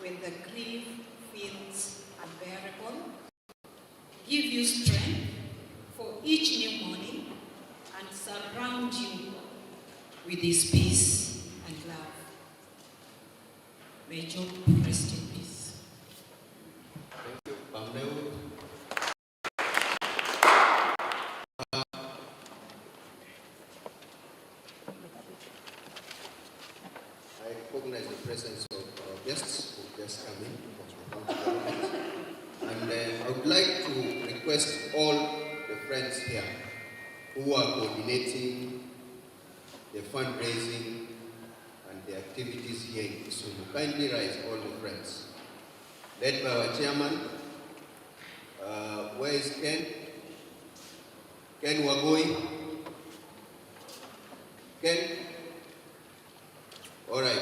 when the grief feels unbearable, give you strength for each new morning, and surround you with his peace and love. May Job rest in peace. Thank you. Pamneu. I recognize the presence of our guests who just come in from the county government. And I would like to request all the friends here who are coordinating the fundraising and the activities here in Kisumu. Kindly rise, all the friends. Led by our chairman. Where is Ken? Ken Wagoi? Ken? All right.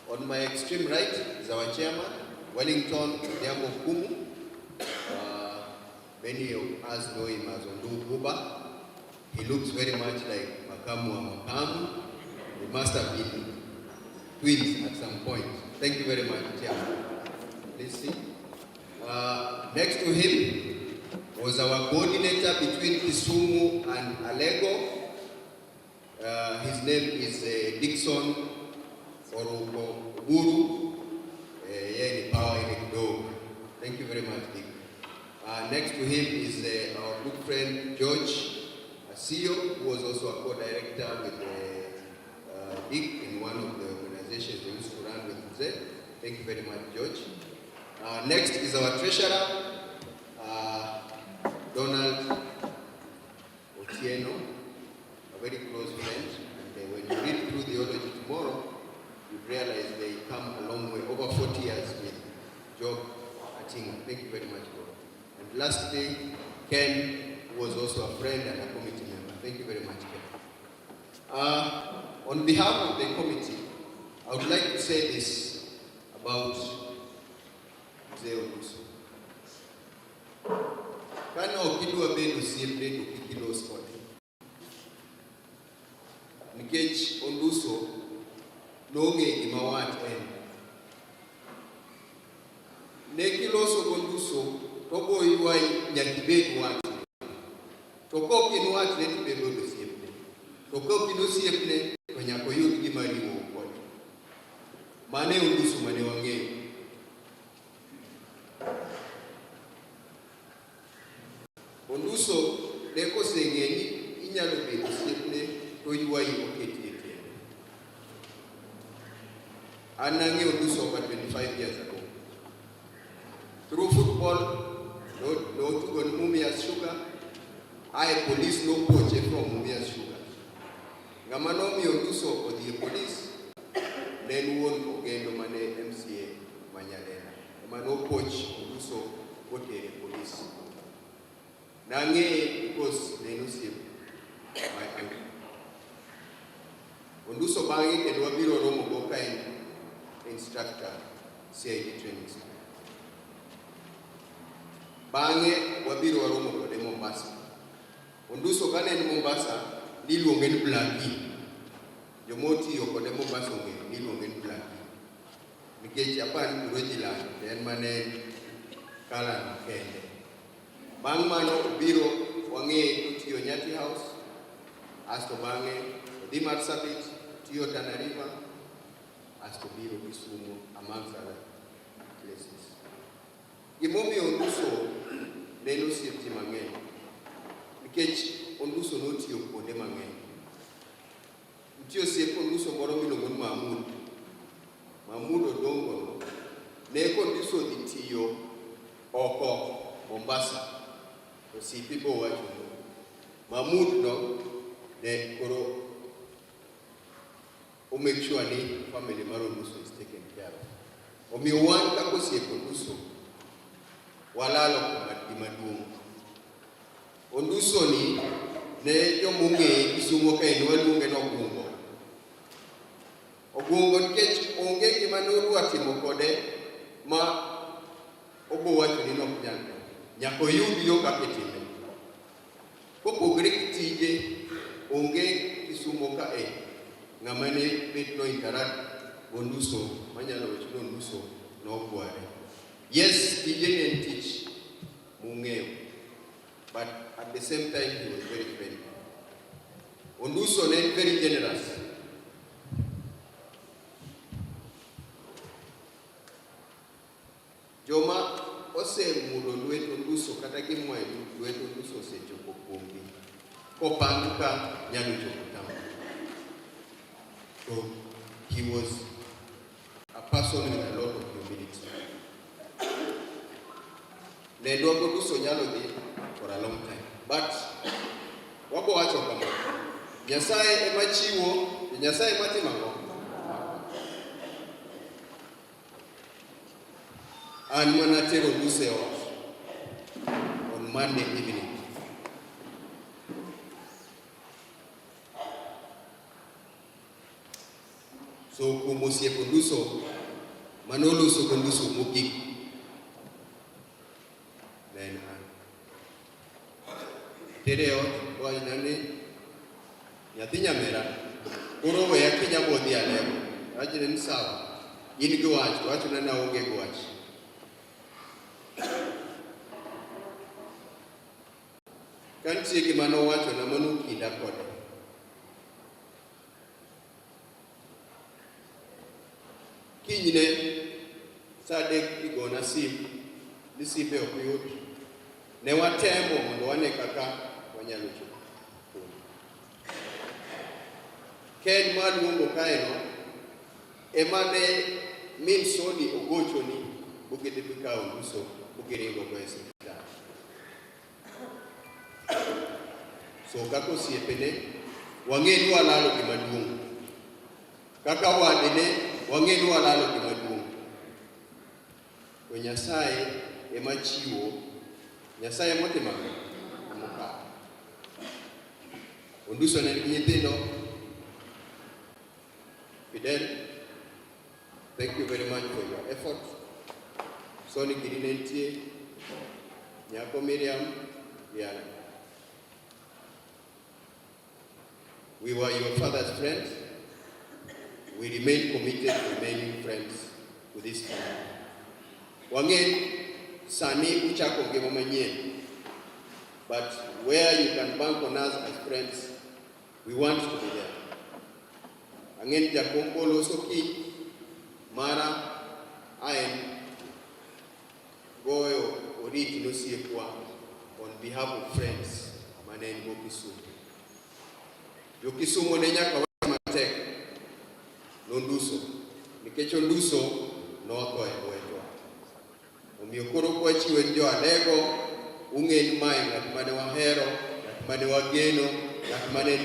On my extreme right is our chairman, Wellington Odhiambo Kumu. Many of us know him as Ondu Buba. He looks very much like Makamu wa Makamu. They must have been twins at some point. Thank you very much, Chairman. Please see. Next to him was our coordinator between Kisumu and Alego. His name is Dixon Oruko Oburu. Yeye ni power ile kidogo. Thank you very much, Dick. Next to him is our good friend George Asio, who was also a co-director with Dick in one of the organizations they used to run with Mzee. Thank you very much, George. Next is our treasurer, Donald Otieno, a very close friend. And when you read through the eulogy tomorrow, you realize they come a long way, over 40 years with Job Atinga. Thank you very much, bro. And lastly, Ken, who was also a friend and a committee member. Thank you very much, Ken. On behalf of the committee, I would like to say this about Mzee Onduso. Kane ok idwa bedo osiepne to kik ilos kode. Nikech Onduso nong'e gima wat en. Ne kiloso gOnduso to obo ywayi nyaka ibed watne. To kok in watne to ibedo osiepne. To kok in osiepne to nyaka oyud gima riwou kode. Mano e Onduso mane wang'eyo. Onduso ne koseng'e ni inyalo bedo osiepne to ywayi oketi e tiende. An nang'eyo Onduso over 25 years ago. Through football, notugo ni Mumias Sugar, ae police nopoche from Mumias Sugar. Ng'ama nomiyo Onduso odhi e police ne en wuon Ogendo mane MCA ma Nyalenda. Ema nopoch Onduso kotere e police. Nang'eye because ne en osiep my uncle. Onduso bang'e kendo wabiro romo go ka en instructor CID training school. Bang'e wabiro waromo kode Mombasa. Onduso kane en Mombasa niluonge ni Blackie. Jomotiyo kode Mombasa ong'eyo niluonge ni Blackie. Nikech apar ni kuro ji lando to en mane colour kende. Bang' mano obiro wang'eye otiyo Nyati House, asto bang'e odhi Marsabit, otiyo Tana River, asto biro Kisumu amongst other places. Gimomiyo Onduso ne en osiep ji mang'eny, nikech Onduso notiyo kuonde mang'eny. Nitie osiep Onduso moro miluongo ni Mahmud. Mahmud Odongo no, ne Konduso odhi tiyo oko Mombasa, to Sipi bowacho no. Mahmud no ne koro o make sure ni family mar Onduso is taken care of. Omiyo wan kaka osiep Onduso, walalo gima duong'. Onduso ni ne jomong'eye Kisumo kae ne waluonge ni Ogungo. Ogungo nikech onge gima nodwa timo kode ma obo wacho ni nok nyal timo. Nyaka oyud yo kaka itime. Kopogore gi tije, onge Kisumo ka e ng'ama ne bet no interact Onduso manyalo wacho ni Onduso nogware. Yes, tije ne en tich mung'eyo, but at the same time he was very friendly. Onduso ne en very generous. Joma osemulo lwet Onduso kata gimwayo lwet Onduso osechopo kuomgi. Kopang ka nyalo chopo town. So he was a person with a lot of humility. Nendwa gi Onduso nyalo dhi for a long time. But wabo wacho kama, Nyasaye ema chiwo, to Nyasaye ema timo ang'o? An mana tero Onduso e ot on Monday evening. So kuom osiep Onduso, manoloso gi Onduso mogik ne en an. Tere e ot, owachona ni nyathi nyamera, koro weya kiny abo dhi Alego. Awachone ni sawa, in gi wach, to owachona ni aonge gi wach. Ka nitie gima nowachona mano kinda kode. Kinyne sa 3 igona sim ni simbe ok yud. Ne watemo mondo wane kaka wanyalo chopo. Ken maluongo kaeno ema ne min Soni ogochoni bugidhi bikawo Onduso bugiringo go e osiptal. So kaka osiepene wang'e ni walalo gima duong'. Kaka wadene wang'e ni walalo gima duong'. To Nyasaye ema chiwo, Nyasaye ema otimo ang'o? Ema okawo. Onduso ne nigi nyithindo. Fidel, thank you very much for your effort. Soni gini ne nitie, nyako Miriam, Diana. We were your father's friends. We remain committed to remaining friends to this family. Wang'e sani uchako ngima manyien, but where you can bank on us as friends, we want to be there. Ang'e ni jakom boloso kiny mara aen goyo oriti nosiepwa on behalf of friends mane en go Kisumu. Jo Kisumu ne nyaka wach matek nonduso nikech Onduso notho e lwetwa. Omiyo koro kwachiwe ni jo Alego, ung'e ni mae ng'at mane wahero, ng'at mane wageno, ng'at mane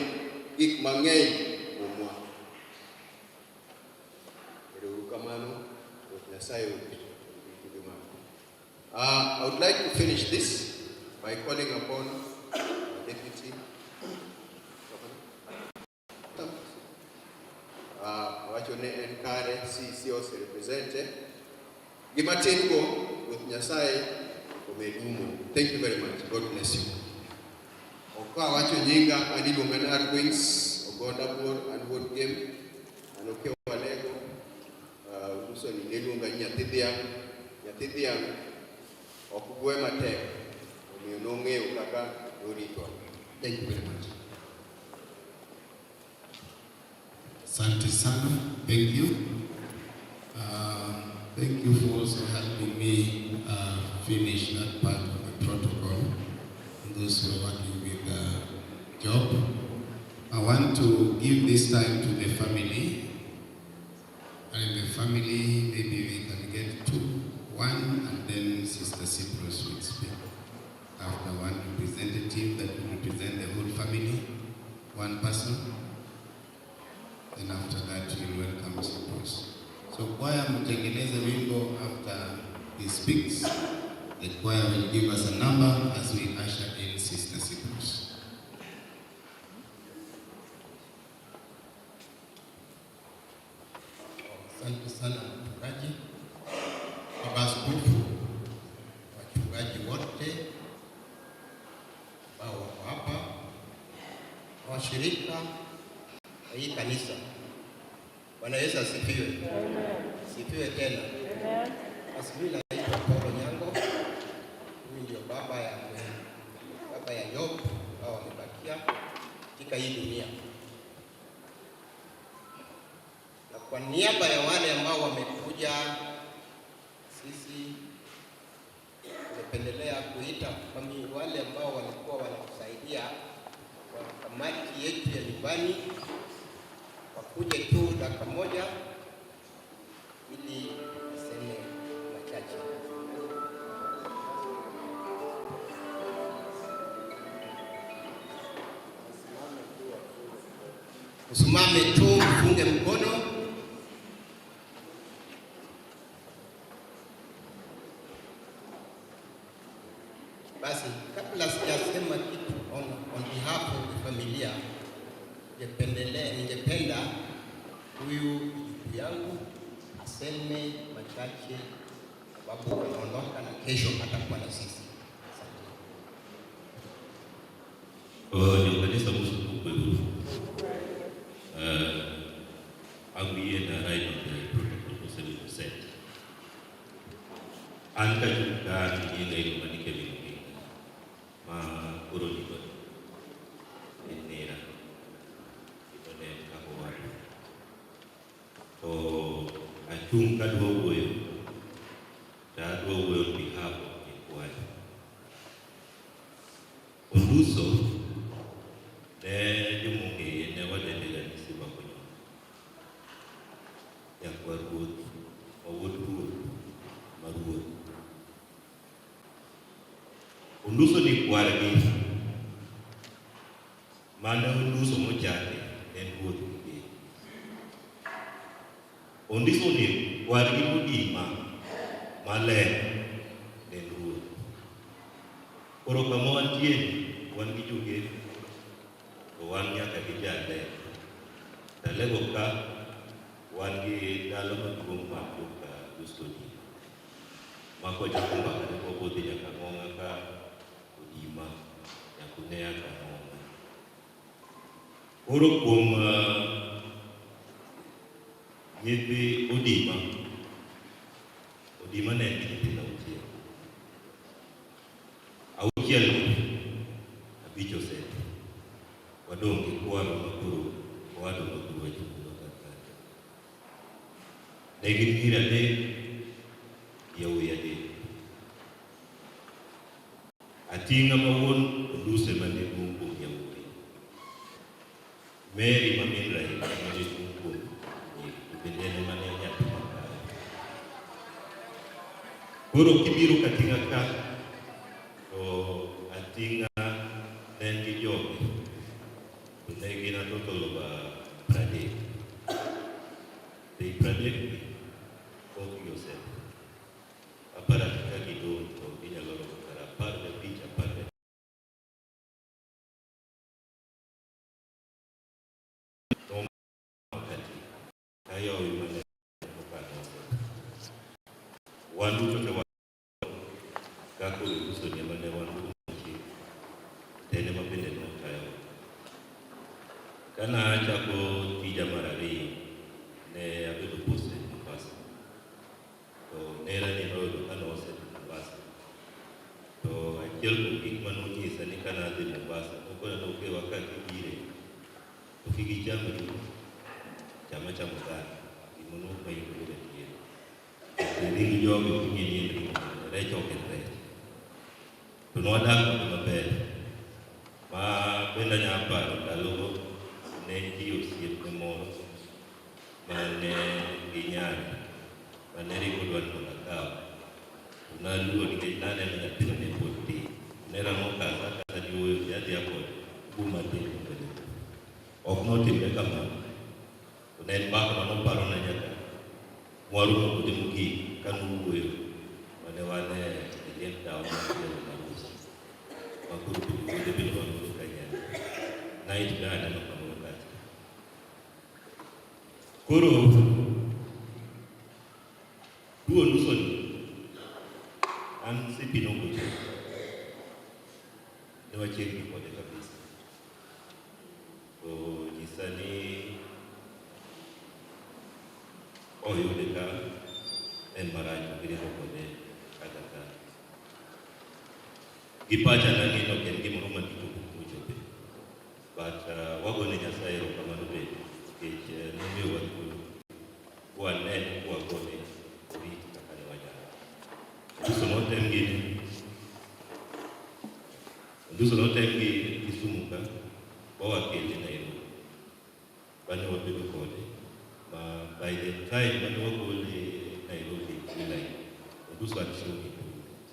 gik mang'eny kuomwa. Ero uru kamano, Ruoth Nyasaye oritu gi malo. I would like to finish this by calling upon our deputy governor. Wacho ne en kare CC oserepresente. Gima tin go, Ruoth Nyasaye omedumo. Thank you very much. God bless you. Ok awacho nyinga, an iluonga ni Arquins, Ogonda Buor, an wuod Gem, an Okewo Alego. Uso ni ne luonga ni nyathi dhiang'. Nyathi dhiang' ok gwe matek, omiyo nong'eyo kaka norito. Thank you very much. Asante sana. Thank you. Thank you for also helping me finish that part of the protocol. And those who are working with Job. I want to give this time to the family. And in the family, maybe we can get two, one, and then Sister Cyprus will speak. After one representative that will represent the whole family, one person. Then after that, we'll welcome Cyprus. So choir mtengeneze wimbo after he speaks. The choir will give us a number as we usher in Sister Cyprus. Asante sana mchungaji, baba askofu, wachungaji wote ambao wako hapa, washirika wa hii kanisa. Bwana Yesu asifiwe. Sifiwe. Asifiwe tena. Basi mimi naitwa Paulo Nyango. Mimi ndio baba ya Job ambao wamebakia katika hii dunia. Na kwa niaba ya wale ambao wamekuja, sisi tumependelea kuita wale ambao walikuwa wanatusaidia kwa kamati yetu ya nyumbani wakuje tu dakika moja ili niseme machache. Usimame tu, mfunge mkono. Basi kabla sijasema kitu on behalf of the familia, ningependa huyu ndugu yangu aseme machache, sababu anaondoka na kesho atakuwa na sisi. Asante. Jo kanisa mosuku. Aguyie na right of the protocol osebedo set. An kachung' ka an gi nyinga iluonga ni Kevin Oginga ma koro nigo en nera kendo ne en kaka owadwa. To achung' kadwa wuoyo to adwa wuoyo on behalf of nyikwayo. Onduso ne jomong'eye ne wadende ga ni Simba Konyongo. Nyakwar ruoth, ma wuod ruoth, ma ruoth. Onduso ni kwargi mane Onduso mochake en ruoth Kigeli. Onduso ni kwargi Modima maler ne en ruoth. Koro kama wantie ni wan gi jogeno to wan nyaka gi jalego. Jalego ka wan gi dala maduong' mar joka Custodian. Ma kochako mbaka ne wabodhi nyaka Ng'ong'a ka Odima nyaka Unea ka Ng'ong'a. Koro kuom nyithi Odima, Odima ne en gi nyithindo auchiel. Auchiel gi abich osetho. Wadong' gi kwaro makoro owadwa makoro wachung' kar kae. Ne gin nyiri adek, yawuoyi adek. Ating'a ma wuon Onduso ema ne duong' kuom yawuoyi. Mary ma min Raila ema ne duong' kuom nyiri, to bende en ema ne nyathi makayo. Koro kibiro Kating'a ka, to Ating'a ne en gi joge, to ne gin a total of 30. To ei 30 gi, thothgi osetho. Aparo ni ka gidong' to ginyalo romo kar 15, 15 wakati kayowi mane okalo osetho. Wan duto te wan kaka Onduso ni ema ne wan go machiegni, to en ema bende notayowa. Kana achako tija mar ariyo, ne abedo posted Mombasa. To nera ni noyudo ka nosedhi Mombasa. To achiel kuom gik manonyisa ni kana adhi Mombasa, nokona ni okewa ka kibire, to kik icham ring'o, cham achama oganda, gimono ma in godo gadier. To ring jogi ok ing'e ni en ring'o mane, rech ok en rech. To nwadak kode maber, ma bende anyalo paro ndalogo ne nitie osiepne moro mane gi nyare mane ringo dwa ni mondo akaw. To naluor nikech naneno nyathino ne pod tin. Nera nokasa akasa ni ooyo dhi adhiya kode, buma tin mbele. Ok notimre kamano. To ne en mbaka manoparona nyaka mwaromo kode mogik kanowuoyo mane wan e liend dawa machielo mar uso. Ma koro bende wuode bende wan godo ka nyaka. Night be aneno kamoro kacha. Koro tuo Onduso ni an CP nogocha. Ne wachiegni kode kabisa. To nyisa ni oyude ka en marach to giringo kode kaka ka. Gi pacha nang'e ni ok en gimoro malich mochope. But wagone Nyasaye erokamano bende nikech nomiyowa thuolo kwanene kwagone rit kaka ne wanyalo. Onduso notem gi Onduso notem gi Kisumu ka bawakele Nairobi. Bane wabedo kode ma by the time mane wagole Nairobi July, Onduso had shown improvement.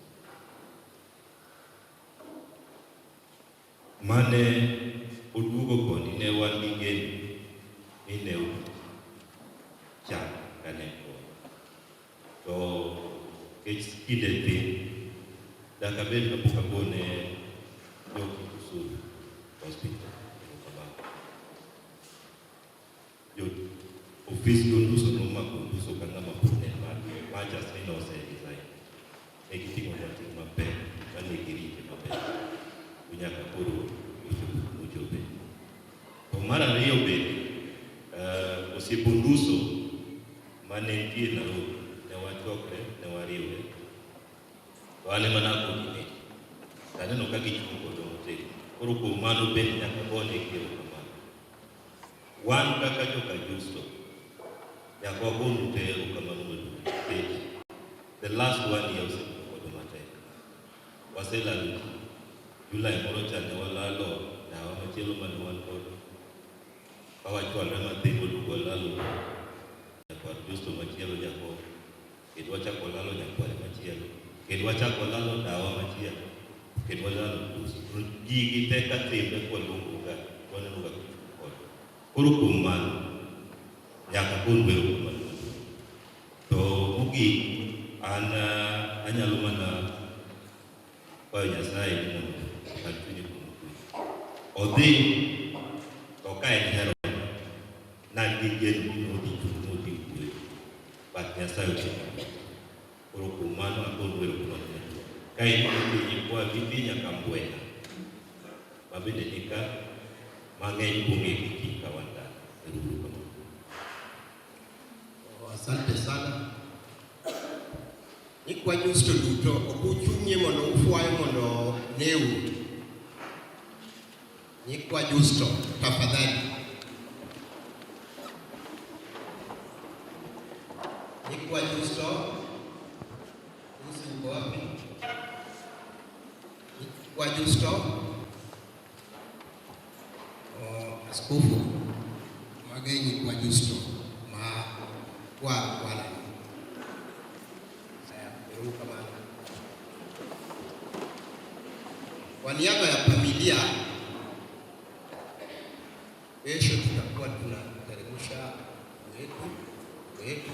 Mane oduogo koni ne wan gi geno ni ne chak kane en koni. To nikech kinde thin, dak abed kapok agone jo Kitusuru Hospital erokamano. Jo ofis Onduso nomako Onduso ka ng'ama pod ne margi, machas ni nose resign. Ne giting'o ting' mapek mane girite maber nyaka koro ochopo kumochope. To mar ariyo bende, osiepe Onduso mane nitie Nairobi ne wachokre, ne wariwre. To an ema na coordinate. To aneno ka gichung' kodwa motegno. Koro kuom mano bende nyaka gonegi erokamano. Wan kaka joka Justo, nyaka wagonu te erokamano maduong' nikech the last one year osebedo kodwa matek. Waselalo ji. July moro cha ne walalo dawa machielo mane wan godo. Ka wachwalre mathin waduogo walalo nyakwar Justo machielo Jakom. Kendo wachako walalo nyakware machielo. Kendo wachako walalo dawa machielo. Kendo walalo Onduso. To gigi te ka timre kwaluongo ga waneno ga kuchung' kodwa. Koro kuom mano, nyaka gonu erokamano maduong'. To mogik, an anyalo mana kwayo Nyasaye ni mondo okal chunye kuom kwe. Odhi to ka en hero nan gi geno ni nodhi chung' nodhi wuoyo. But Nyasaye ochopo. Koro kuom mano agonu erokamano maduong'. Ka in nitie nyikwa gidhi nyaka Mbwena ma bende nika mang'eny kuong'e gi kiny ka wan dala. Ero uru kamano. Oh, asante sana. Nyikwa Justo duto ok uchung'ie mondo ufwayo mondo neu. Nyikwa Justo, tafadhali. Nyikwa Justo, Lucy uko wapi? Nyikwa Justo, oh, askofu mage nyikwa Justo ma kwa kwala. Haya, erokamano. Kwa niaba ya familia, kesho tutakuwa tunateremsha wetu.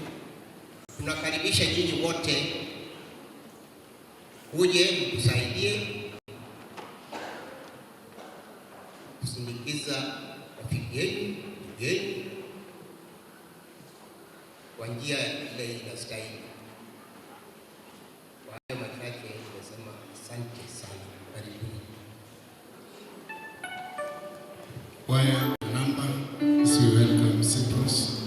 Tunakaribisha nyinyi wote kuje mtusaidie kusindikiza rafiki yenu, ndugu yenu kwa njia ile inastahili. Kwa hayo machache nimesema asante sana. Karibuni. Choir number, as we welcome Cyprus.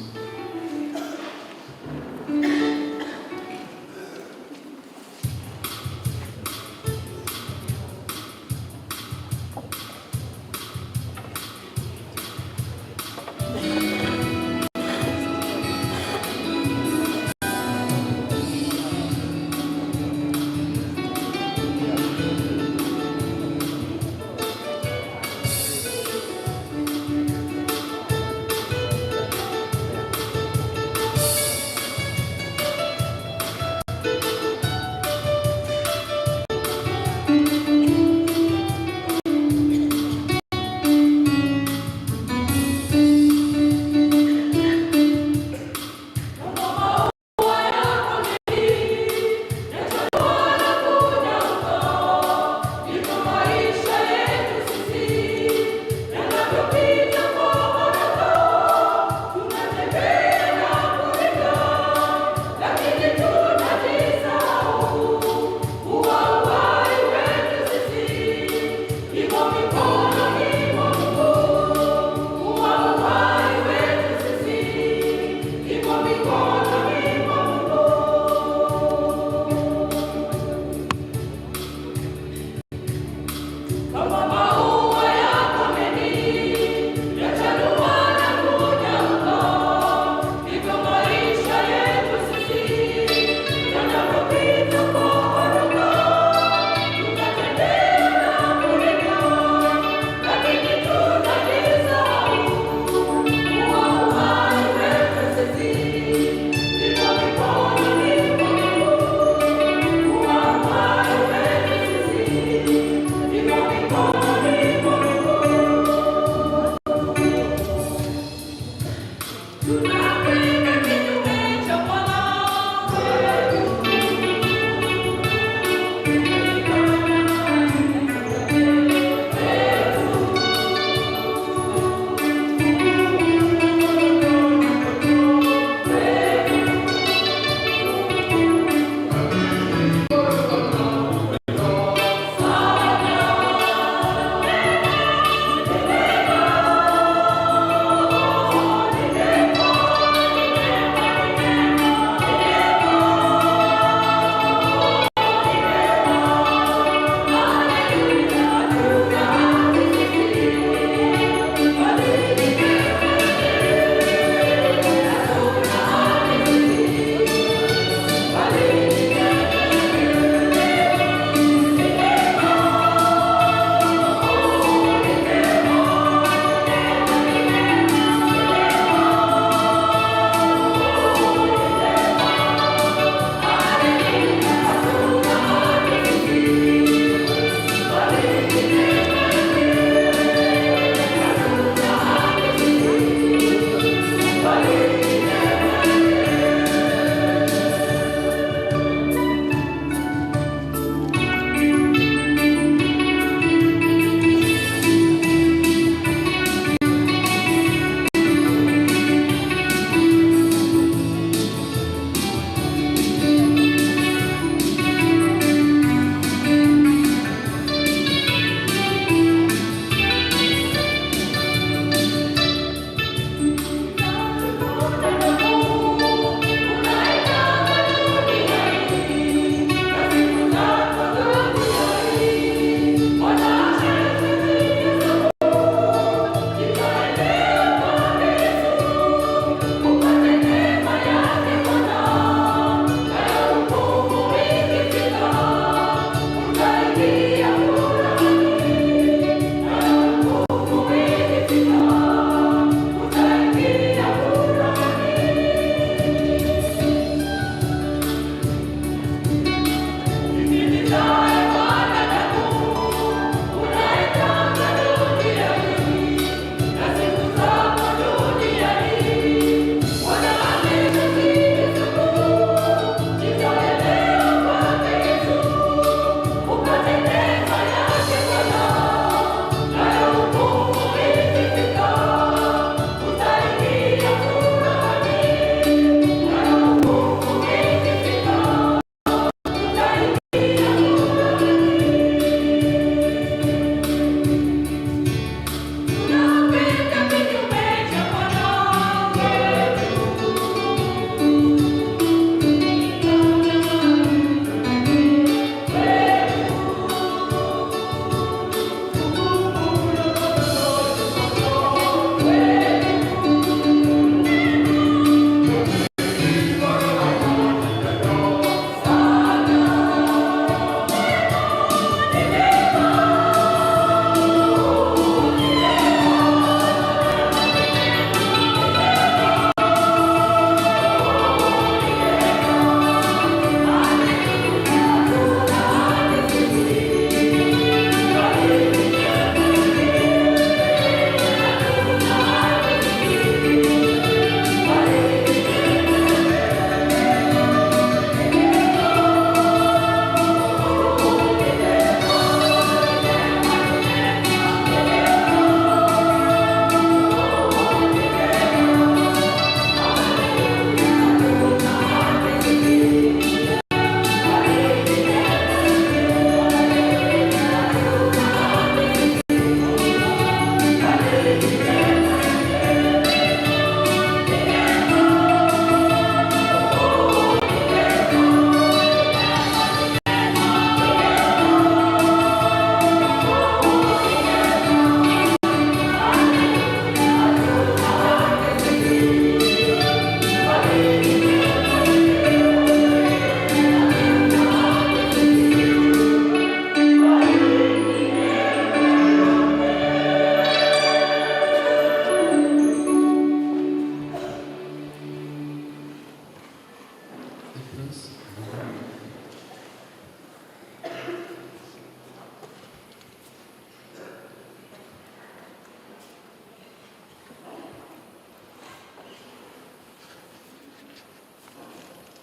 Dorcas.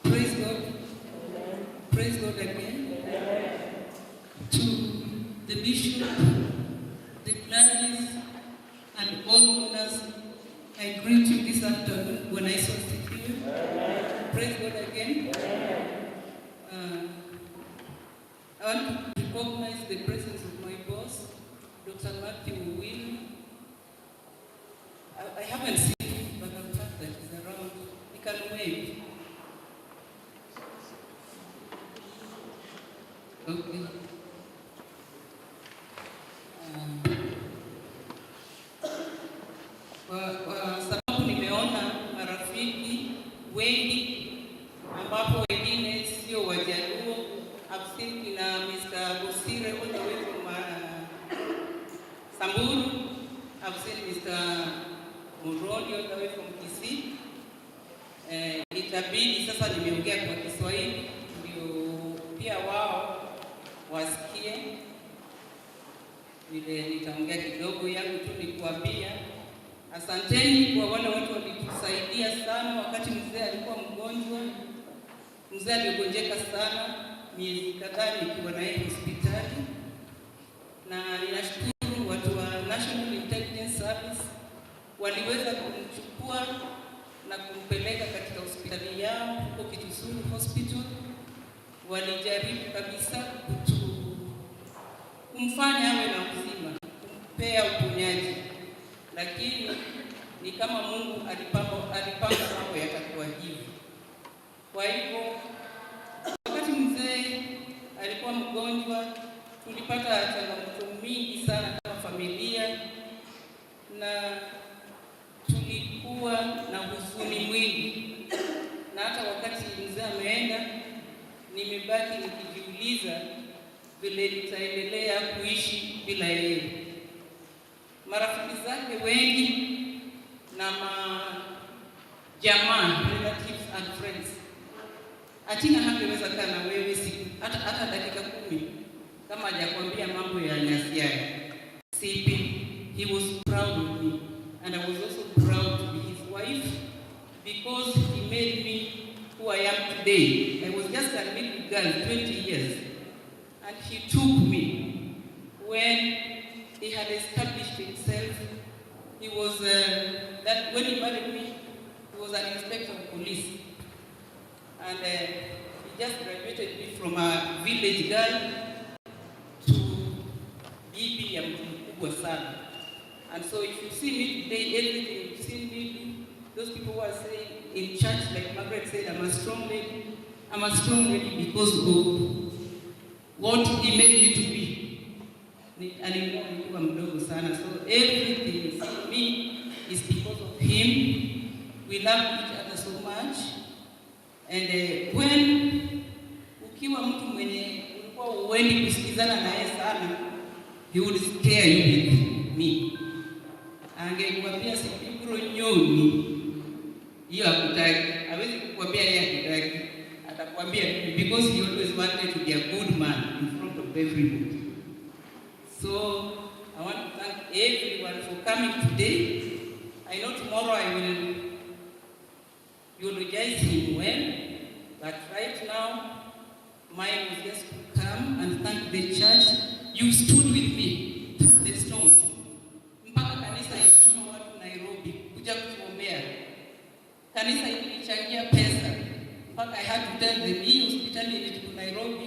Praise God. Praise God again. To the bishop, the clergies, and all mourners, I greet you this afternoon when I saw sit here. Praise God again. I want to recognize the presence of my boss, Dr. Matthew Will. I haven't seen him, but I'm glad that he's around. He can wave. Okay. Kwa sababu nimeona marafiki wengi ambapo wengine sio Wajaluo. I've seen kina Mr. Bosire all the way from Samburu. I've seen Mr. Murodi all the way from Kisii. Itabidi sasa nimeongea kwa Kiswahili ndio pia wao wasikie vile nitaongea kidogo. Yangu tu ni kuambia asanteni kwa wale watu walitusaidia sana wakati mzee alikuwa mgonjwa. Mzee aligonjeka sana miezi kadhaa nikiwa naye hospitali, na ninashukuru watu wa National Intelligence Service waliweza kumchukua na kumpeleka katika hospitali yao huko Kitisuru Hospital. Walijaribu kabisa kumfanya awe na uzima, kumpea uponyaji, lakini ni kama Mungu alipanga mambo yatakuwa hivi. Kwa hivyo wakati mzee alikuwa mgonjwa, tulipata changamoto mingi sana kama familia, na tulikuwa na huzuni mwingi, na hata wakati mzee ameenda, nimebaki nikijiuliza vile nitaendelea kuishi bila yeye. Marafiki zake wengi na majamaa, relatives and friends, Atina hangeweza kaa na wewe siku hata dakika 10 kama hajakwambia mambo ya Nyasiaya. CP, he was proud of me and I was also proud to be his wife because he made me who I am today. I was just a little girl, 20 years, and he took me when he had established himself. He was that when he married me, he was an inspector of police. And he just graduated me from a village girl to bibi ya mtu mkubwa sana. And so if you see me today, everything you've seen me do, those people who are saying in church, like Margaret said, I'm a strong lady. I'm a strong lady because of what he made me to be. Alikuwa nikiwa mdogo sana. So everything you see me is because of him. We love each other so much. And when ukiwa mtu mwenye ulikuwa uendi kusikizana naye sana, he would scare you with me. Angekuambia sipiguro nyoni, hiyo hakutaki. Hawezi kukuambia yeye hakutaki, atakwambia because he always wanted to be a good man in front of everybody. So I want to thank everyone for coming today. I know tomorrow I will eulogize him well, but right now, mine was just to come and thank the church. You stood with me through the storms. Mpaka kanisa ilituma watu Nairobi kuja kutuombea. Kanisa ilichangia pesa. Mpaka I had to tell them, hii hospitali yenye tuko Nairobi,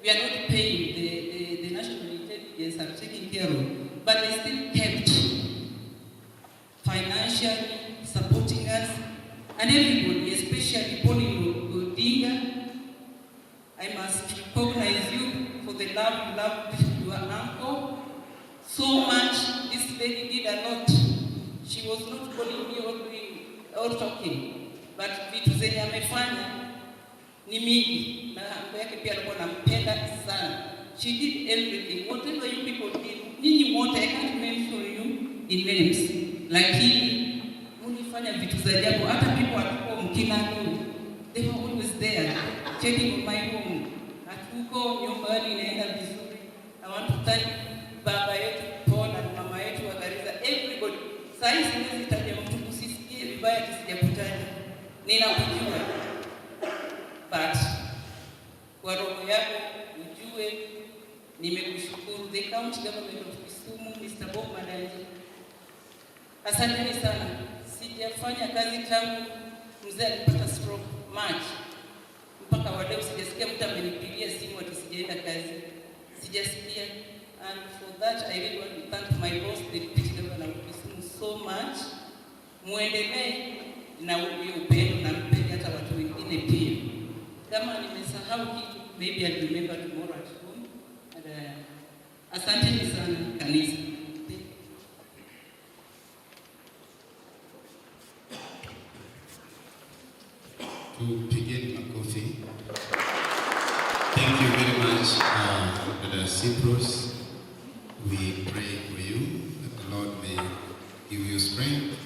we are not paying, the national intelligence are taking care of. But they still kept financially supporting us, and everybody, especially Pauline Odinga. I must recognize you for the love you loved your uncle so much. This lady did a lot. She was not calling me or doing or talking, but vitu zenye amefanya ni mingi, na uncle yake pia alikuwa anampenda sana. She did everything, whatever you people did. Nyinyi wote, I can't mention you in names, lakini mulifanya vitu za ajabu. Hata people at home, kina Nuru, they were always there. checking my home. Hatuko nyumbani, inaenda vizuri. I want to thank baba yetu Paul and mama yetu wa Garissa, everybody. Saa hii siwezi taja mtu, usisikie vibaya tusijakutaja. Ninakujua. But kwa roho yako ujue nimekushukuru. The county government of Kisumu, Mr. Bob Madanji. Asanteni sana. Sijafanya kazi tangu mzee alipata stroke March mpaka wa leo sijasikia mtu amenipigia simu ati sijaenda kazi, sijasikia. And for that I really want to thank my boss, the deputy governor of Kisumu, so much. Muendelee na huyo upendo na mpende hata watu wengine pia. Kama nimesahau kitu, maybe I'll remember tomorrow at home. And asanteni sana kanisa. Thank you. Tupigeni makofi. Thank you very much, Brother Cyprus. We pray for you that the Lord may give you strength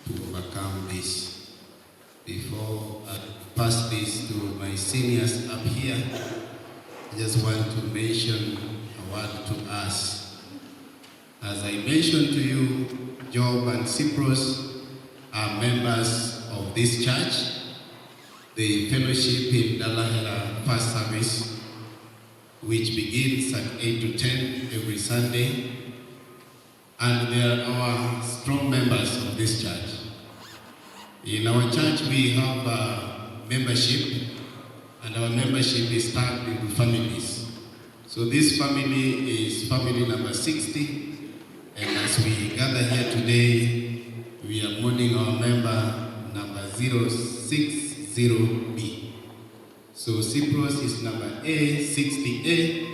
to overcome this. Before I pass this to my seniors up here, I just want to mention a word to us. As I mentioned to you, Job and Cyprus are members of this church. The fellowship in Dalahera First Service, which begins at 8 to 10 every Sunday, and they are our strong members of this church. In our church, we have a membership, and our membership is tagged into families. So this family is family number 60, and as we gather here today, we are mourning our member number 060B. So Cyprus is number A, 60A,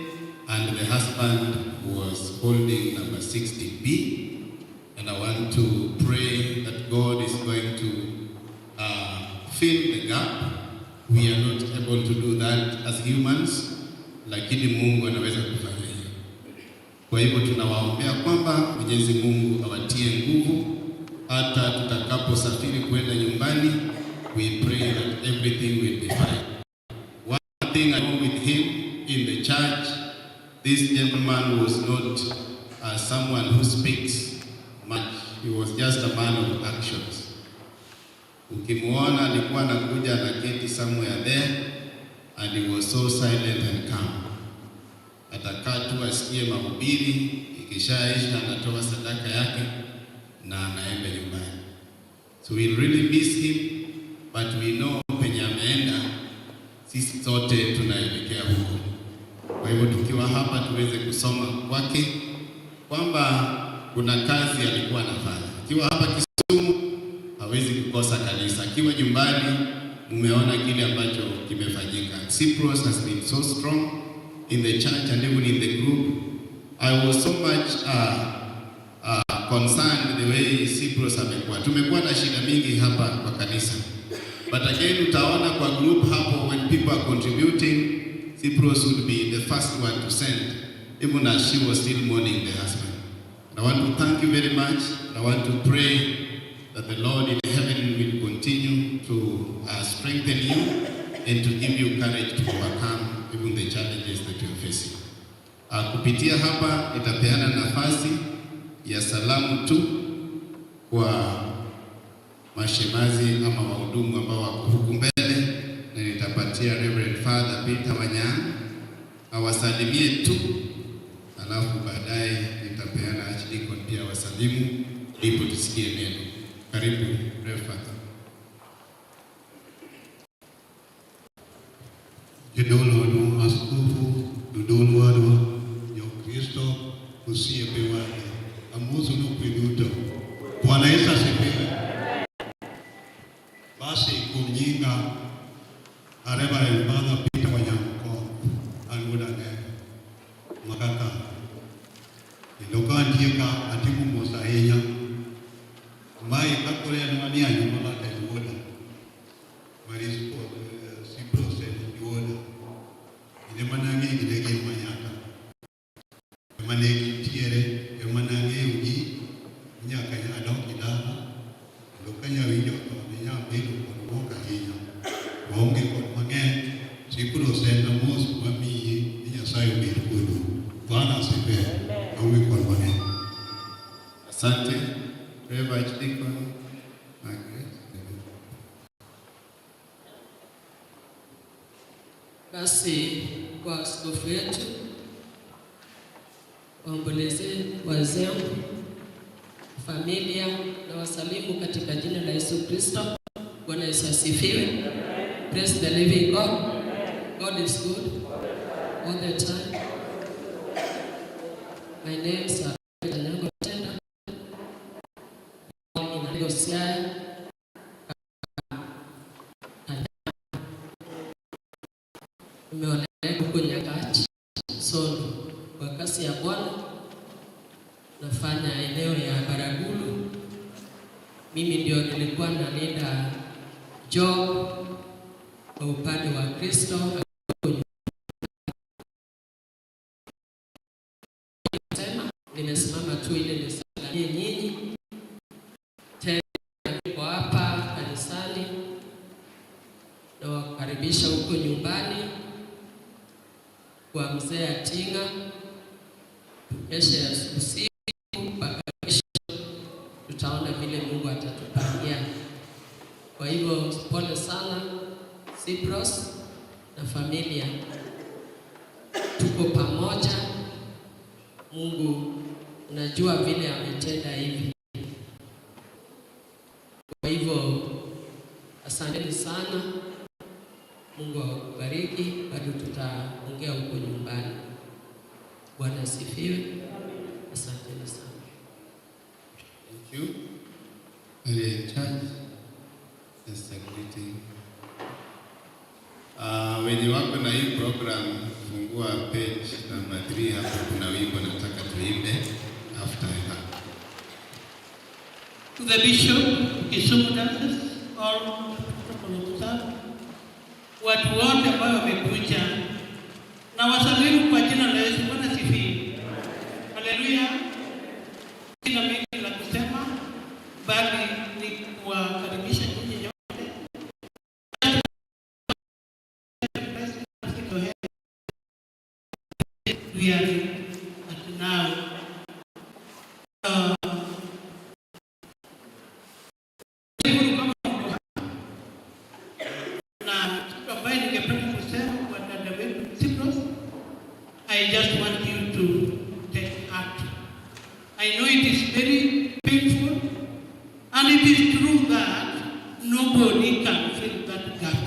and the husband was holding number 60B. And I want to pray that God is going to fill the gap. We are not able to do that as humans, lakini Mungu anaweza kufanya hiyo. Kwa hivyo tunawaombea kwamba Mwenyezi Mungu awatie nguvu hata tutakaposafiri kwenda nyumbani. We pray that everything will be fine. One thing I know with him in the church, this gentleman was not someone who speaks much. He was just a man of actions. Ukimuona alikuwa anakuja anaketi somewhere there and he was so silent and calm. Atakaa tu asikie mahubiri, ikishaisha anatoa sadaka yake na anaenda nyumbani. So we really miss him, but we know penye ameenda, sisi sote tunaelekea huko. Kwa hivyo tukiwa hapa tuweze kusoma kwake kwamba kuna kazi alikuwa anafanya. Akiwa hapa Kisumu hawezi kukosa kanisa. Akiwa nyumbani, mumeona kile ambacho kimefanyika. Cyprus has been so strong in the church and even in the group. I was so much concerned the way Cyprus amekuwa. Tumekuwa na shida mingi hapa kwa kanisa. But again utaona kwa group hapo when people are contributing, Cyprus would be the first one to send, even as she was still mourning the husband. And I want to thank you very much. I want to pray that the Lord in heaven will continue to strengthen you and to give you courage to overcome even the challenges that you are facing. Kupitia hapa nitapeana nafasi ya salamu tu kwa mashemazi ama wahudumu ambao wako huku mbele, na nitapatia Reverend Father Peter Wanyang awasalimie tu, alafu baadaye nitapeana Archdeacon pia wasalimu, ndipo tusikie neno. Karibu Reverend Father. Jodolo wadwa, askofu, jodolo wadwa, Jokristo, osiepe wadwa, amoso kwe duto. Bwana Yesu asifiwe. Basi kuom nyinga Reverend Father Peter Wanyango an wuod Agega makaka kendo ka antie ka atimo mos ahinya. Mae ka koro en manie anyuola to en wuoda. Maris Cyprus en wuoda. Kinde mane ang'eyo ne gin manyaka. Ema ne gintiere, ema ne ang'eyogi nyaka adok e dala. Kendo ka nyawinjo tho ne nyabedo kod bwok ahinya. Waonge kod mang'eny, Cyprus en mos mamiyi ni Nyasaye obed kodu. Bwana asifiwe. Awe kod mane. Asante. Rev Archdeacon Margaret. Basi kwa askofu wetu, waomboleze wazee, familia na wasalimu katika jina la Yesu Kristo. Bwana Yesu asifiwe. Praise the living God. God is good all the time. My name is Anyango Tenda. In Siaya. Nimeoleka huko Nyakach, Sondu. Kwa kazi ya Bwana nafanya eneo ya Baragulu. Mimi ndio nilikuwa nalinda Job kwa upande wa Kristo. Sema nimesimama tu ili nisalimie nyinyi. Tena niko hapa kanisani nawakaribisha huko nyumbani kwa mzee Atinga, kesha ya usiku mpaka kesho, tutaona vile Mungu atatupangia. Kwa hivyo pole sana Cyprus na familia, tuko pamoja. Mungu unajua vile ametenda hivi. Kwa hivyo asanteni sana, Mungu awabariki. Bado tutaongea huko nyumbani. Bwana asifiwe. Asanteni sana. Thank you. Area in charge, just a greeting. Wenye wako na hii program, fungua page number 3 hapo kuna wimbo nataka tuimbe after that. To the Bishop, Kisumu Diocese, all protocol observed, watu wote ambao wamekuja na wasalimu kwa jina la Yesu. Bwana sifiwe. Haleluya. Sina mengi la kusema, bali ni kuwakaribisha nyinyi nyote. We are at now. Kama na kitu ambaye ningependa kusema kwa dada wetu Cyprus, I just want you to take heart. I know it is very painful, and it is true that nobody can fill that gap,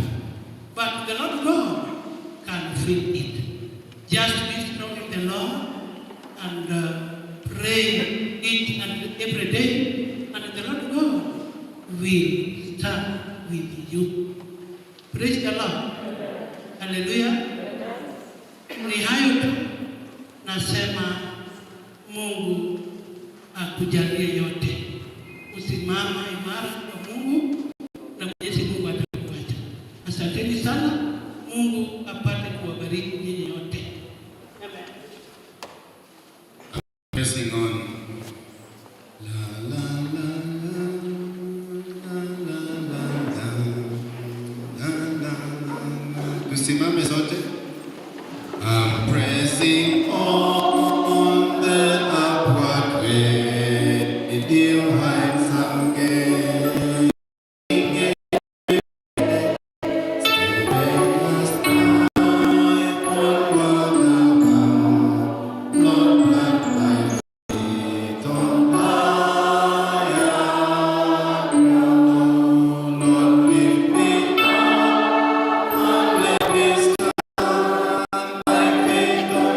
but the Lord God can fill it. Just be strong in the Lord and pray each and every day, and the Lord God will stand with you. Praise the Lord. Hallelujah. Ni hayo tu nasema, Mungu akujalie yote. Usimama imara kwa Mungu na Mwenyezi Mungu atakuacha. Asanteni sana. Mungu apate kuwabariki nyinyi yote. Amen. Pressing on. La la la la la la la la la la. Tusimame sote. I'm pressing on the upward way, new heights I'm gaining. Steadfast I onward abound, Lord, plant my feet on higher ground. Lord, lift me up and let me stand by faith on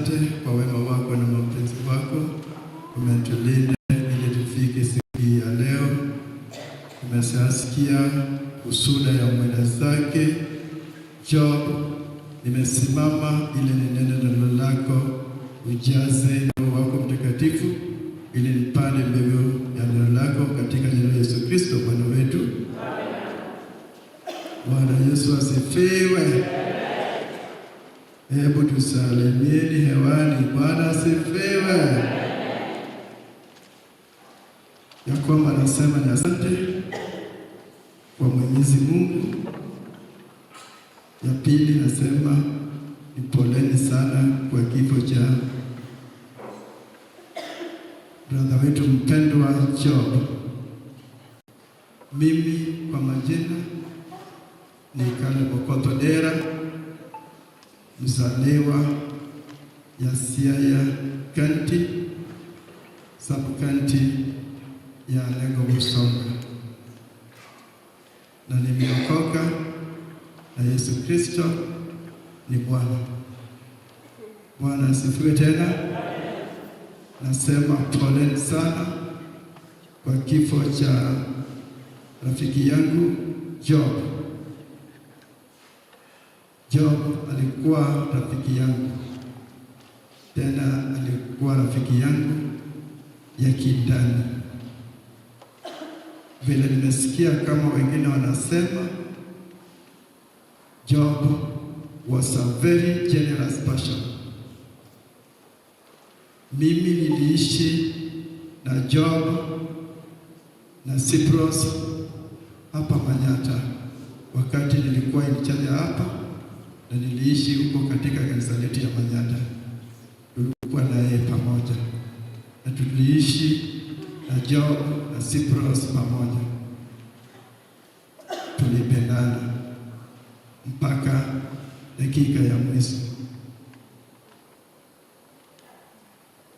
asante kwa wema wako na mapenzi wako, umetulinda ili tufike siku hii ya leo. Tumeshasikia husuda ya mwenda zake Job. Nimesimama ili ninene neno lako, ujaze Roho wako Mtakatifu ili nipande mbegu ya neno lako katika jina la Yesu Kristo Bwana wetu. Bwana Yesu asifiwe. Hebu tusalimieni hewani. Bwana asifiwe. Ya kwamba nasema ni asante kwa Mwenyezi Mungu. Ya pili nasema ni poleni sana kwa kifo cha brother wetu mpendwa Job. Mimi kwa majina ni Caleb Okoth Odera, mzaliwa ya Siaya County, sub county ya Alego Busonga, na nimeokoka na Yesu Kristo ni Bwana. Bwana asifiwe tena. Nasema poleni sana kwa kifo cha rafiki yangu Job. Job alikuwa rafiki yangu, tena alikuwa rafiki yangu ya kindani. Vile nimesikia kama wengine wanasema, Job was a very generous person. Mimi niliishi na Job na Cyprus hapa Manyata wakati nilikuwa in charge hapa, na niliishi huko katika kanisa letu ya Manyata. Tulikuwa na yeye pamoja na tuliishi na Job na Cyprus pamoja, tulipendana mpaka dakika ya mwisho.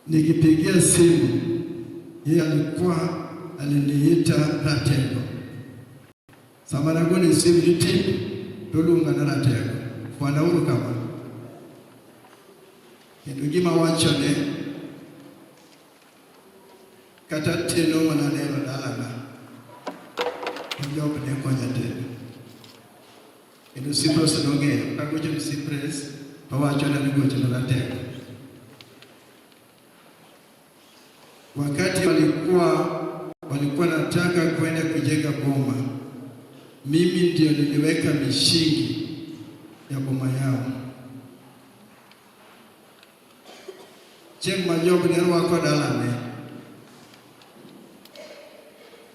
Nikipigia simu yeye alikuwa aliniita Ratego. Sama nagoni simu ni tip toluonga na Ratego. Fwana uru kama. Kendo gima wachone kata teno mana neno dalana to Job ne konya tedo. Kendo Cyprus nong'eyo kagocho ni Cyprus to wachona ni gochona Ratego. Wakati walikuwa nataka kwenda kujenga boma, mimi ndio niliweka mishingi ya boma yao. Chieng' ma Job ne rwako dalane,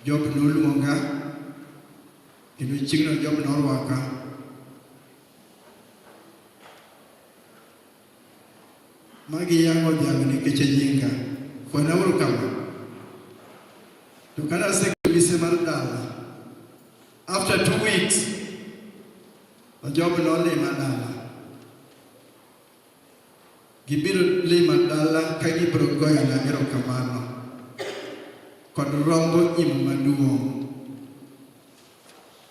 Job noluonga kendo chieng'no Job norwaka. Magiyang'o dhiang' nikech e nyinga. Fwanauru kama. To kane aseketo mise mar dala, after 2 weeks, to Job nolima dala. Gibiro lima dala ka gibiro goyona erokamano kod rombo im maduong'.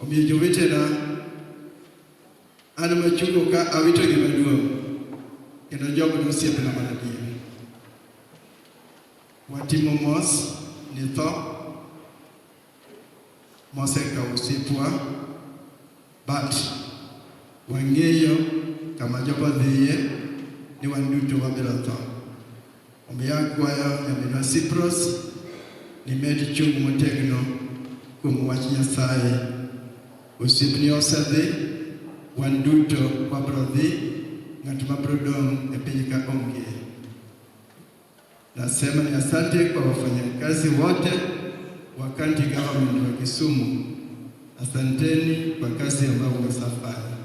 Omiyo jowetena, an machungo ka awito gima duong' kendo Job ne osiepna maradier. Watimo mos ni tho mosekawo osiepwa, but wang'eyo kama Job odhiye ni wan duto wabiro tho. Omiyo akwayo nyaminwa Cyprus ni med chung' motegno kuom wach Nyasaye. Osiepni osedhi, wan duto wabiro dhi, ng'at mabiro dong' e piny ka onge. Nasema ni asante kwa wafanyakazi wote wa county government wa Kisumu. Asanteni kwa kazi ambayo mmeshafanya.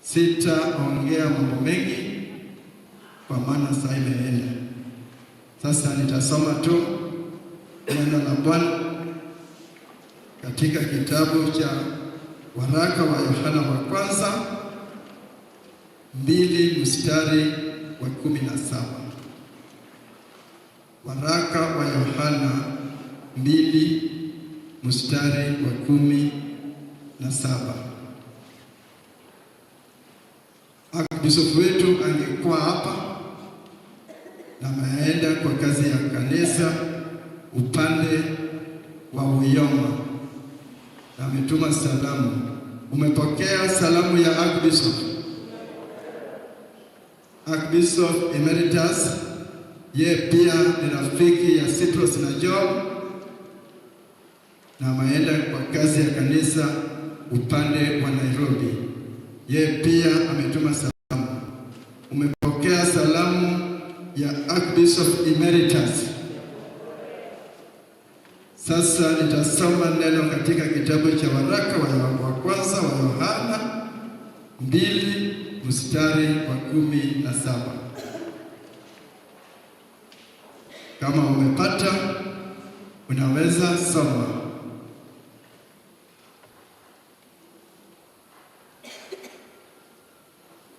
Sitaongea mambo mengi kwa maana saa imeenda. Sasa nitasoma tu neno la Bwana katika kitabu cha waraka wa Yohana wa kwanza 2 mstari wa 17. Waraka wa Yohana 2 mstari wa 17. Archbishop wetu angekuwa hapa na ameenda kwa kazi ya kanisa upande wa Uyoma na ametuma salamu. Umepokea salamu ya Archbishop? Archbishop Emeritus, ye pia ni rafiki ya Cyprus na Job na ameenda kwa kazi ya kanisa upande wa Nairobi. Ye pia ametuma salamu. Umepokea salamu ya Archbishop Emeritus. Sasa nitasoma neno katika kitabu cha waraka wa kwanza wa Yohana 2 mstari wa 17. Kama umepata unaweza soma.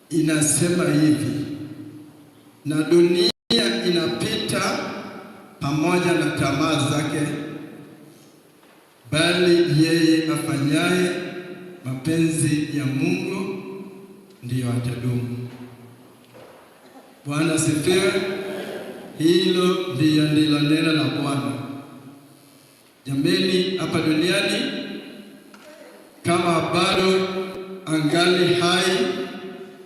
Inasema hivi: na dunia inapita pamoja na tamaa zake, bali yeye afanyaye mapenzi ya Mungu ndiyo atadumu. Bwana sifiwe. Hilo ndiyo ndilo neno la Bwana. Jameni, hapa duniani kama bado angali hai,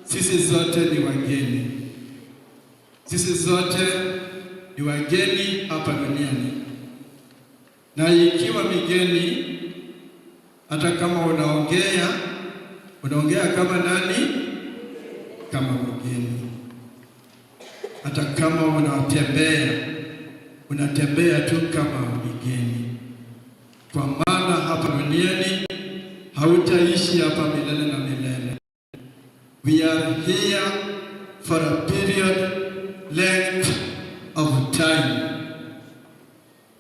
sisi zote ni wageni. Sisi zote ni wageni hapa duniani. Na ikiwa migeni, hata kama unaongea, unaongea kama nani? Kama mgeni. Hata kama unatembea, unatembea tu kama mgeni. Kwa maana hapa duniani hautaishi hapa milele na milele. We are here for a period length of time.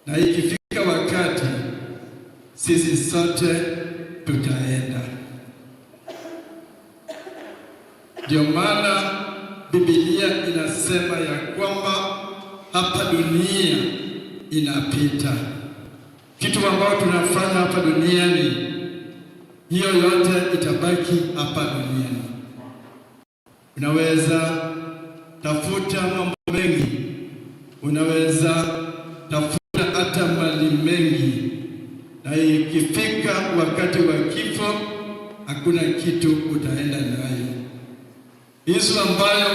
Na ikifika wakati sisi sote tutaenda. Ndio maana Biblia inasema ya kwamba hapa dunia inapita. Kitu ambacho tunafanya hapa duniani, hiyo yote itabaki hapa duniani. Unaweza tafuta mambo mengi, unaweza tafuta hata mali mengi, na ikifika wakati wa kifo hakuna kitu utaenda nayo. Hizo ambayo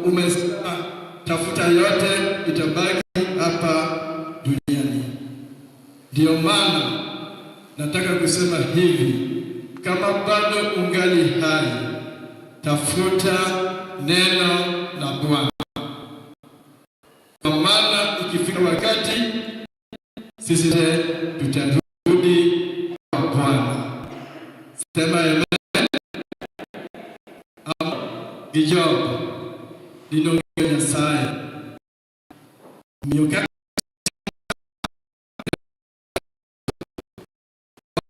umetafuta yote itabaki hapa duniani. Ndio maana nataka kusema hivi, kama bado ungali hai, tafuta neno la Bwana. Kwa maana ikifika wakati sisi tutarudi kwa Bwana. Sema amen. Gi Job ninong'eyo Nyasaye miyo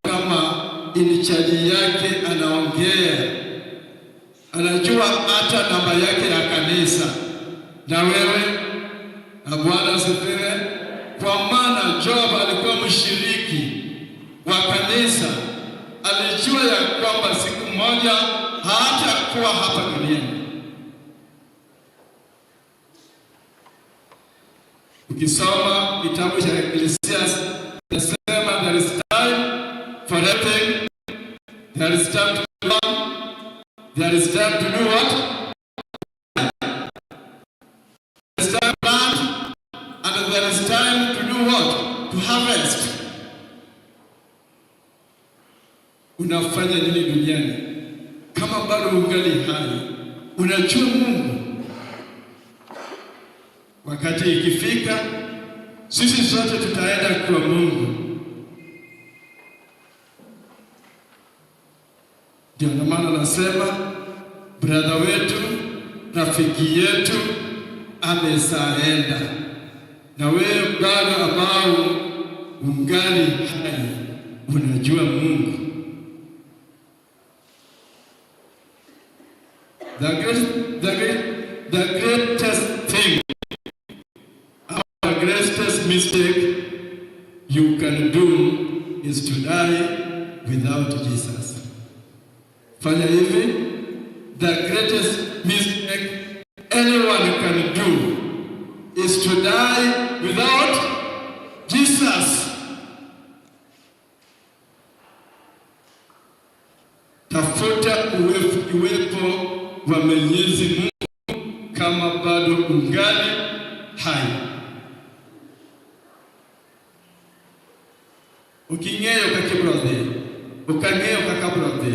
kama in-charge yake anaongea, anajua hata namba yake ya kanisa. Na wewe na Bwana asifiwe. Kwa maana Job alikuwa mshiriki wa kanisa, alijua ya kwamba siku moja hatakuwa hapa duniani. Ukisoma kitabu cha Ecclesiastes inasema there is time for everything, there is time to learn, there is time to do what? There is time to plant and there is time to do what? To harvest. Unafanya nini duniani? Kama bado ungali hai, unajua Mungu. Wakati ikifika, sisi sote tutaenda kwa Mungu. Ndio maana nasema brother wetu, rafiki yetu amesaenda, na wewe bado ambao ungali hai, unajua Mungu. The greatest thing, the greatest mistake you can do is to die without Jesus. Fanya hivi, The greatest mistake anyone can do is to die without Jesus. Tafuta uwepo wa Mwenyezi Mungu kama bado ungali hai. Ok ing'eyo kaka ibiro dhi, ok ang'eyo kaka abiro dhi,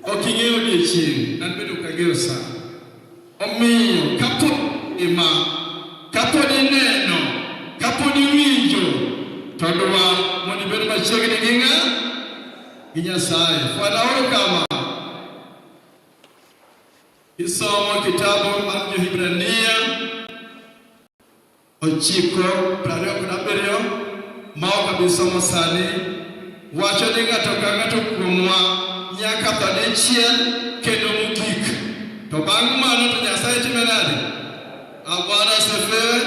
ok ing'eyo odiechieng', an bende ok ang'eyo sa. Omiyo kapod ngima, kapod ineno, kapod iwinjo, to dwar mondo ibed machiegni gi ng'a? Gi Nyasaye. Fwanauru kama. Isomo kitabu mar Jo-Hibrania 9:27 ma ok abi somo sani wacho ni ng'ato ka ng'ato kuomwa nyaka tho dichiel kendo mogik. To bang' mano to Nyasaye time nade? Bwana asifiwe.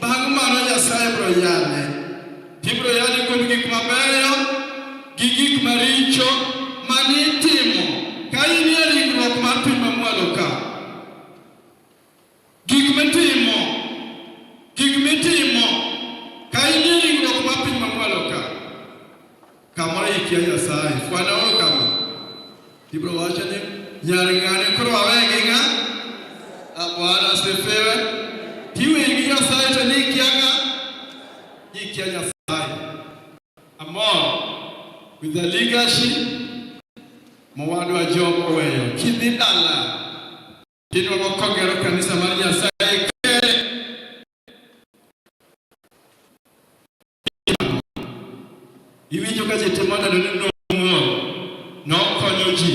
Bang' mano Nyasaye biro yale. Tibiro yale kuom gik mabeyo gi gik maricho manitimo ka in e ringruok mar piny mamwalo ka. Gik mitimo, gik mitimo ka in e ringruok mar piny mamwalo ka. Kamoro ikia Nyasaye, fwanauru kama. Ibiro wacho ni nyar ng'ane koro wawe gi ng'a? Bwana asifiwe. Tiwe gi Nyasaye to ni ikia ng'a? Ikia Nyasaye. Amor with the legacy mowadwa Job oweyo. Kidhi dala tinwang'o kogero kanisa mar Nyasaye kere. Iwinjo ka ji timo neno ni nomuol, nokonyo ji.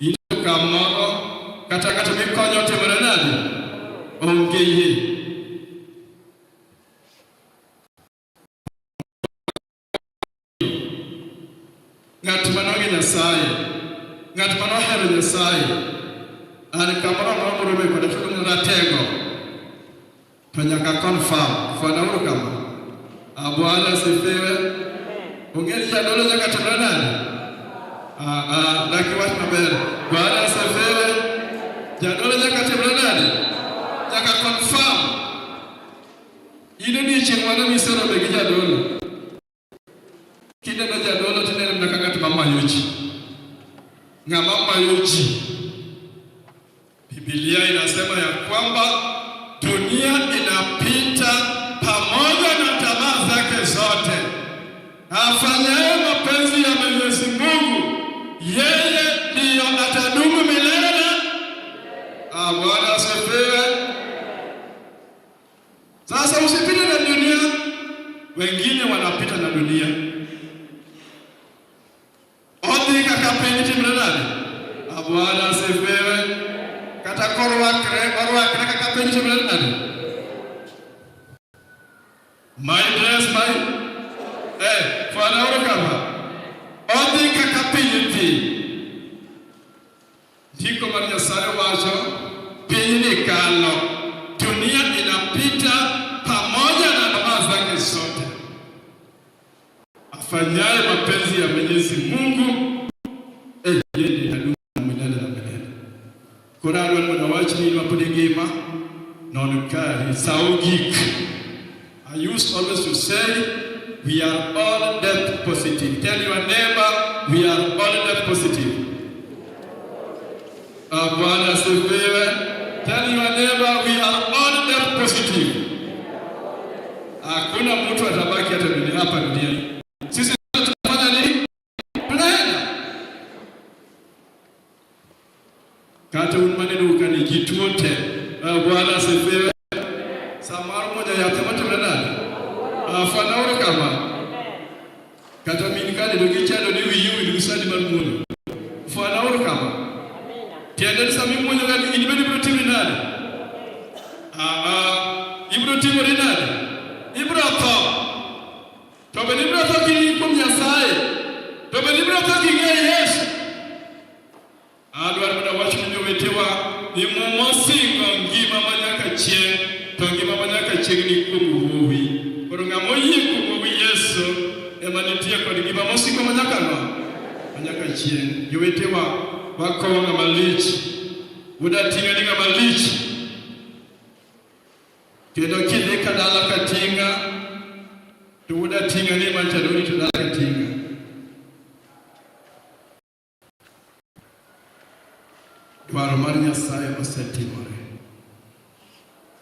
Into kamoro kata ng'ato mikonyo otimore nade? Onge yie. Ng'at manoge Nyasaye, ng'at manohero Nyasaye, an kamoro amora morome koda to iluongo ni ratego, to nyaka confirm. Fwanauru kama. Bwana asifiwe. Ong'e ni jadolo nyaka timre nade? Ah, ah, dak iwach maber. Bwana asifiwe. Jadolo nyaka timre nade? Nyaka confirm. In odiechieng' mane miserome gi jadolo? Kineno jadolo tineno mana ka ng'at mamayo ji. Ng'ama mayo ji. Biblia inasema ya kwamba dunia inapita pamoja na tamaa zake zote. Afanyaye mapenzi ya Mwenyezi Mungu, yeye ndiyo atadumu milele. Ah, Bwana asifiwe. Sasa usipite na dunia, wengine wanapita na dunia. Odhi kaka piny timre nade? Ah, Bwana asifiwe. Kata korwakre, orwakre kaka piny timre nade? My dress, my fwanauru kama. Odhi kaka piny dhi. Ndiko mar Nyasaye wacho pinyni kalo, dunia inapita pamoja na tamaa zake zote. Afanyaye mapenzi ya Mwenyezi Mungu, yeye ndiye atadumu milele na milele. Koro adwaro mondo awachni in mapod ingima, non kari sa ogik. I used always to say, we are all death positive. Tell your neighbor, we are all death positive. Bwana asifiwe. Tell your neighbor, we are all death positive. Hakuna mtu atabaki hata dunia hapa duniani. Sisi tunafanya nini? Tunaenda. Kata un maneno kani ji tuo te. Bwana asifiwe. Samoro moja yath matimre nade? Fwanauru kama. Kata min kane to gichando ni wiyi owil gi sani mar muonyo. Fwanauru kama. Tiende ni sama imuonyo ga in bende ibiro timri nade? Ah, ah, ibiro timori nade? Ibiro tho. To bende ibiro tho king'i kuom Nyasaye. To bende ibiro tho king'eyo Yesu. Adwaro mondo awach ne jowetewa ni Muma osingo ngima ma nyaka chieng', to ngima ma nyaka chieng' ni kuom Wuowi. Koro ng'ama oyie kuom Wuowi Yesu ema nitie kod ngima mosingo ma nyaka ang'o? Ma nyaka chieng'. Jowetewa, Wakowo ng'ama lich. Wuod Ating'a ni ng'ama lich. Kendo kidhi ka dala ka tinga, to wuod Ating'a ni ema nyocha norito dala ka tinga. Dwaro mar Nyasaye osetimore.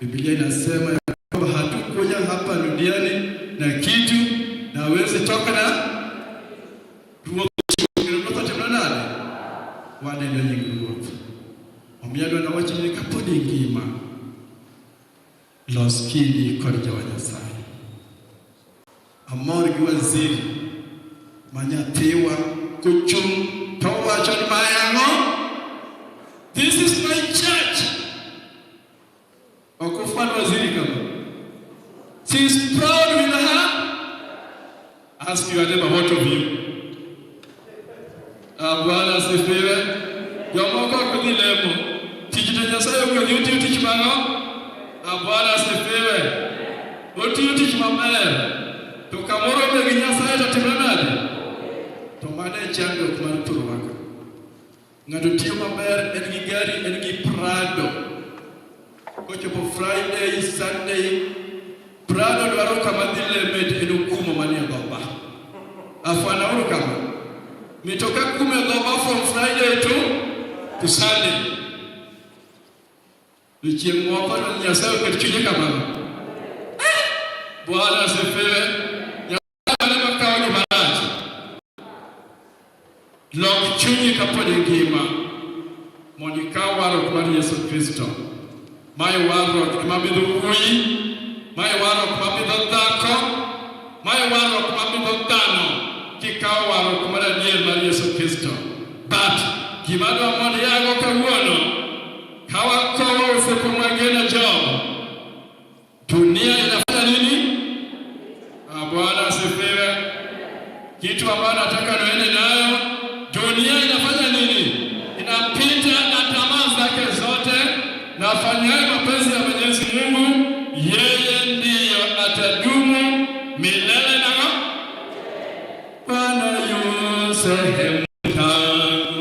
Biblia inasema ya kwamba hatukuja hapa duniani na kitu na hawezi toka na ruoth. Ruoth otimore nade? Waneno nying Ruoth. Omiyo adwa nawach ni kapod ingima, los kindi kod jowa Nyasaye. Amor gi waziri ma nyathiwa kochung' to owacho ni mae ang'o? This is my church. Ok ufwan waziri kama. She is proud with her. Ask your neighbor, what of you? Ah, Bwana asifiwe. Jomoko ok dhi lemo. Tich to Nyasaye ogwedhi otiyo tich mang'o? Ah, Bwana asifiwe. Otiyo tich maber. To kamoro be gi Nyasaye to timre nade? To mano e chandruok mar thurwa ka. Ng'ato tiyo maber, en gi gari, en gi Prado. Kochopo Friday, Sunday, Prado dwaro kama dhi leme to en okumo manie dhoba. Afwanauru kama. Mitoka kume dhoba from Friday to Sunday. To chieng' moko to Nyasaye oket chunye kamano. Bwana asifiwe. Nyasaye ema kawo gima rach. Lok chunyi kapod ingima mondo ikaw warruok mar Yesu Kristo. Mae warruok ema bidho wuoyi, mae warruok ma bidho dhako, mae warruok ma bidho dhano kikawo warruok mar adier mar Yesu Kristo. But gima adwa mondo iago kawuono, ka wakowo osiepa mwageno Job, dunia inafanya nini? Ah, Bwana asifiwe. Kitu ambayo nataka niende nayo, dunia inafanya nini? Inapita na tamaa zake zote, na afanyaye mapenzi ya Mwenyezi Mungu, yeye ndiyo atadumu milele na Bwana yu sehemu yangu.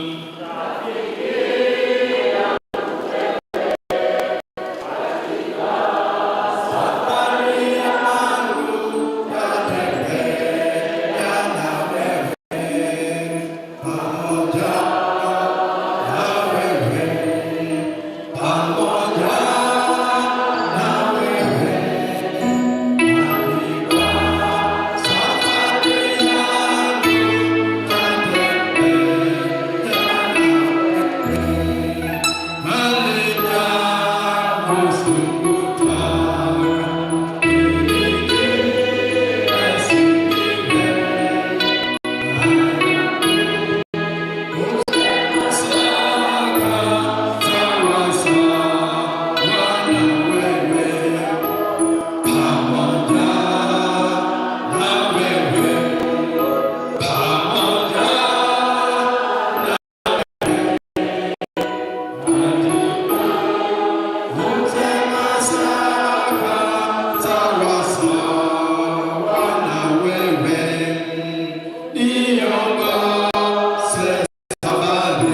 Mali yangu sikutaka, Sawa sawa na wewe, pamoja na wewe, pamoja na wewe, sawa sawa na wewe, niongoze safari.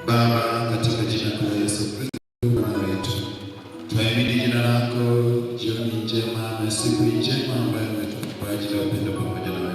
Baba, katika jina kuu la Yesu Kristo Bwana wetu, tunahimidi jina lako jioni njema na siku njema ambayo umetupa kwa ajili ya upendo pamoja na wewe.